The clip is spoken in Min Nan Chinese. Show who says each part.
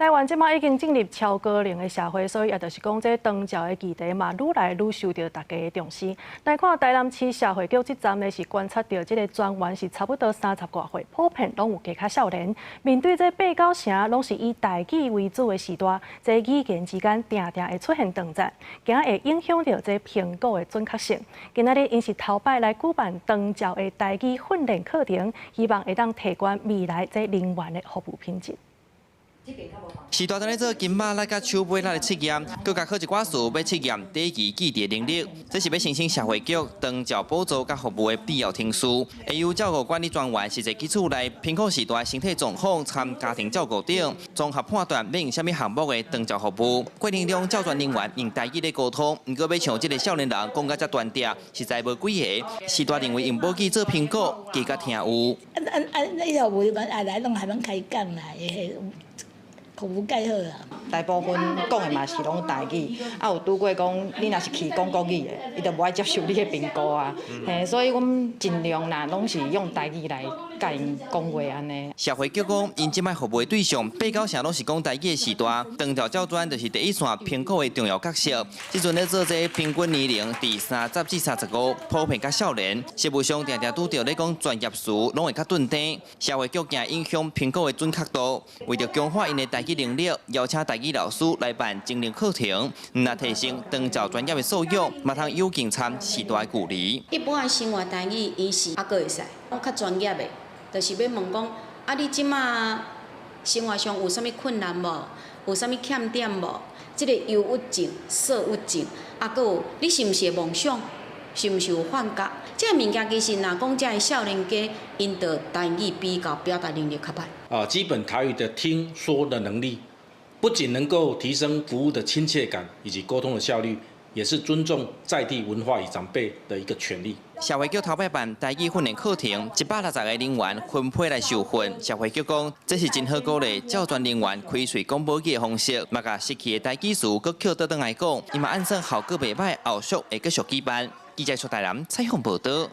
Speaker 1: 台灣這馬已經進入超高齡的社會，所以也就是講，這長照的議題嘛，愈來愈受著大家的重視。來看台南市社會局這站呢，是觀察著這个專員是差不多三十外歲，普遍攏有加較少年。面對這八九成攏是以台語為主的時代，這語言之間定定會出現斷層，驚會影響著這評估的準確性。今仔日𪜶是頭擺來舉辦長照的台語訓練課程，希望會當提懸未來這人員的服務品質。
Speaker 2: 時代正咧做筋肉力佮手尾力的測驗，閣加考一寡詞欲測驗短期記憶能力。這是欲申請社會局長照補助佮服務的必要程序。會由照顧管理專員實際去厝內評估序大身體狀況、參家庭照顧等，綜合判斷欲用啥物項目的長照服務。過程中，照專人員用台語咧溝通，毋過欲像這个少年人講甲遮端正，實在無幾个。序大認為用母語做評估，加較聽有。
Speaker 3: 啊啊啊！以後有啊來攏還攏開講啦，服務蓋好啊。
Speaker 4: 大部分講的嘛是攏台語，啊有拄過講你若是去講國語的，伊就無愛接受你的評估啊。嘿，所以阮盡量啦，攏是用台語來共𪜶講話按呢。
Speaker 2: 社會局講，𪜶這擺服務的對象，八九成攏是講台語的序大，長照照專就是第一線評估的重要角色。這陣咧做這平均年齡佇30至35，普遍較少年，實務上定定拄著咧講專業詞，攏會較頓定。社會局驚影響評估的準確度，為著強化𪜶的台語能力，邀請台語老師來辦精練課程，毋但提升長照專業的素養，嘛通有競參序大的距離。
Speaker 5: 一般的生活台語，伊是猶閣會使，講較專業的，就是欲問講，啊，你這馬生活上有啥物困難無？有啥物欠點無？這个憂鬱症、躁鬱症，啊，閣有你是毋是會夢想？是毋是有幻覺？這个物件其實若講遮个少年家，𪜶著台語比較表達能力較歹。
Speaker 6: 啊，基本台語的聽說的能力，不僅能夠提升服務的親切感以及溝通的效率，也是尊重在地文化與長輩的一個權利。
Speaker 2: 社會局頭擺辦台語訓練課程，160個人員分批來受訓。社會局講，這是真好鼓勵照專人員開喙講母語的方式，嘛共失去的台語詞閣抾倒轉來講，伊嘛按算效果袂䆀，後續會繼續舉辦。記者出台南採訪報導。